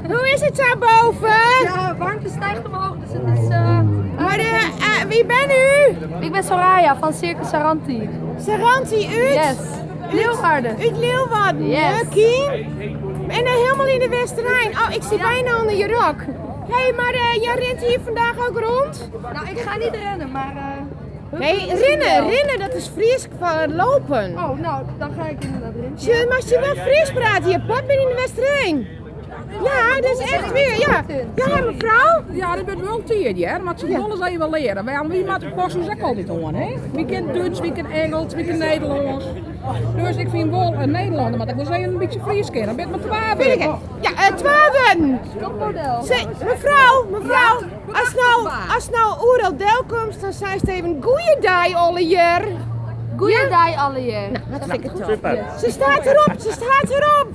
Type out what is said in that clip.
Hoe is it sa boven? Ja, warmte stijgt omhoog, dus het is... Uh, maar uh, wie bent u? Ik ben Soraya van Circus Saranti. Saranti, uit? Yes. Leeuwarden. Uit Leeuwarden, Yes. Kiem. En dan helemaal in de Westerijn. Oh, ik zit bijna onder je rok. Hé, hey, maar uh, jij rent hier vandaag ook rond? Nou, ik ga niet rennen, maar... Uh, nee, rennen, rennen, dat is Fries van lopen. Oh, nou, dan ga ik inderdaad rennen. Je, maar je wel Fries praten, je pap bent in de Westerijn. Ja, dat is echt weer, ja. Ja, mevrouw? Ja, dat wordt wel tier, hè. Maar ze willen ze wel leren. Wij wie maakt de pas ook altijd aan, hè. Wie kent Duits, wie kent Engels, wie kent Nederlands. Dus ik vind wel een Nederlander, maar ik wil zeggen een beetje Fries kennen. Dan ben ik maar 12. Ja, 12. Topmodel. Mevrouw, mevrouw, als nou, als nou oeral del komt, dan zei Steven, goeiedag alle jaar. Goeiedag alle jaar. Nou, dat vind ik het Super. Ze staat erop, ze staat erop.